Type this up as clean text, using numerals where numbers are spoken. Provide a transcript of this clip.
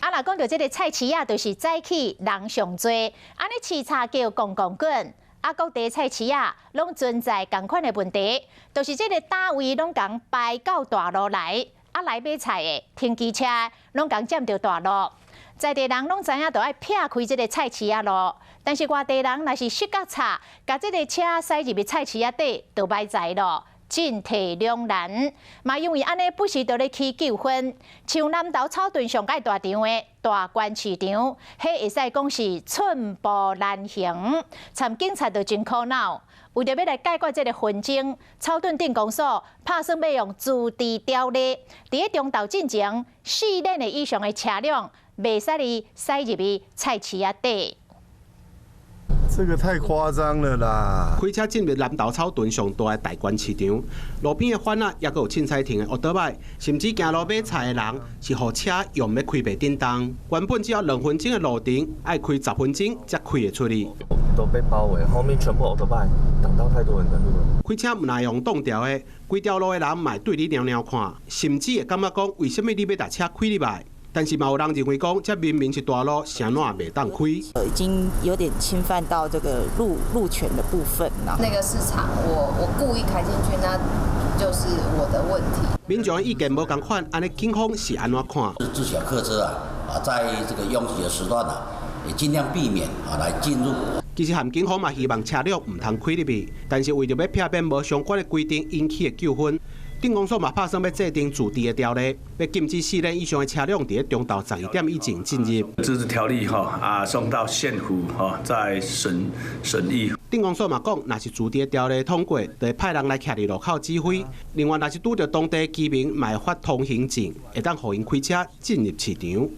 啊，若講著這个菜市仔，就是早起人上濟，按呢市場叫公公滾。啊，各地菜市仔攏存在仝款的問題，就是這个摊位攏共排到大路來，啊來買菜的、停機車攏共佔著大路。在地人攏知影，著愛避開這个菜市仔路，但是外地人若是失覺差，共這个車駛入去菜市仔底，就歹在咯。進退兩難，嘛因為按呢不時就咧起糾紛，像南投草屯上蓋大場的大觀市場，彼會使講是寸步難行，參警察就真苦惱。為著欲來解決這个紛爭，草屯鎮公所拍算欲用自治條例，佇咧中晝進前，4輪的以上的車輛袂使哩駛入去菜市仔底。這個太誇張了啦！開車進入南投草屯上大的大觀市場，路邊的販仔，抑閣有凊彩停的歐多擺，甚至行路買菜的人，是予車用欲開袂振動。原本只要2分鐘的路程，愛開10分鐘才開會出去。都被包圍，後面全部歐多擺，擋到太多人的路了。開車毋但予擋著的，規條路的人嘛會對你瞄瞄看，甚至會感覺講，為啥物你欲共車開入來？但是嘛有人認為講，這明明是大路，啥怎袂當開？已經有點侵犯到這個路權的部分啦。那個市場，我故意開進去，那就是我的問題。民眾意見無仝款，按呢警方是按怎看？自小客車啊，啊，在這個擁擠的時段啊，也盡量避免啊來進入。其實含警方嘛希望車輛毋通開入去，但是為著欲避免無相關的規定引起的糾紛，鎮公所嘛拍算欲制定自治的條例，欲禁止四輪以上的車輛佇咧中晝12點以前進入。自治條例吼啊，送到縣府吼，再審審議。鎮公所嘛講，若是自治的條例通過，就會派人來徛佇路口指揮。另外，若是拄著當地居民嘛會發通行證，會當予𪜶開車進入市場。